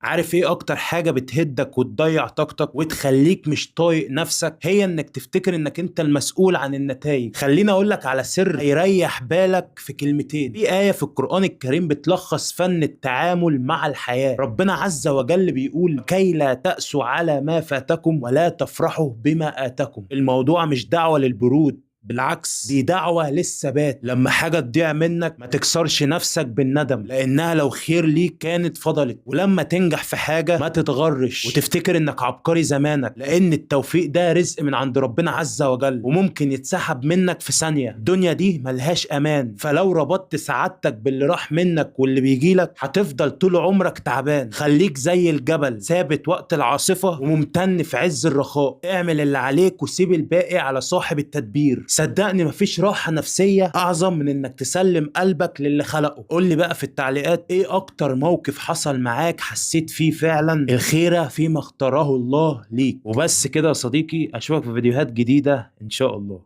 عارف ايه اكتر حاجة بتهدك وتضيع طاقتك وتخليك مش طايق نفسك؟ هي انك تفتكر انك انت المسؤول عن النتائج. خليني اقولك على سر يريح بالك في كلمتين. في آية في القرآن الكريم بتلخص فن التعامل مع الحياة. ربنا عز وجل بيقول: كي لا تأسوا على ما فاتكم ولا تفرحوا بما آتاكم. الموضوع مش دعوة للبرود، بالعكس دي دعوة للثبات. لما حاجة تضيع منك ما تكسرش نفسك بالندم، لأنها لو خير ليك كانت فضلت. ولما تنجح في حاجة ما تتغرش وتفتكر انك عبقري زمانك، لأن التوفيق ده رزق من عند ربنا عز وجل وممكن يتسحب منك في ثانية. الدنيا دي ملهاش أمان، فلو ربطت سعادتك باللي راح منك واللي بيجيلك هتفضل طول عمرك تعبان. خليك زي الجبل، ثابت وقت العاصفة وممتن في عز الرخاء. اعمل اللي عليك وسيب الباقي على صاحب التدبير. صدقني مفيش راحة نفسية أعظم من إنك تسلم قلبك للي خلقه. قول لي بقى في التعليقات إيه أكتر موقف حصل معاك حسيت فيه فعلا الخيرة فيما اختاره الله ليك. وبس كده يا صديقي، أشوفك في فيديوهات جديدة إن شاء الله.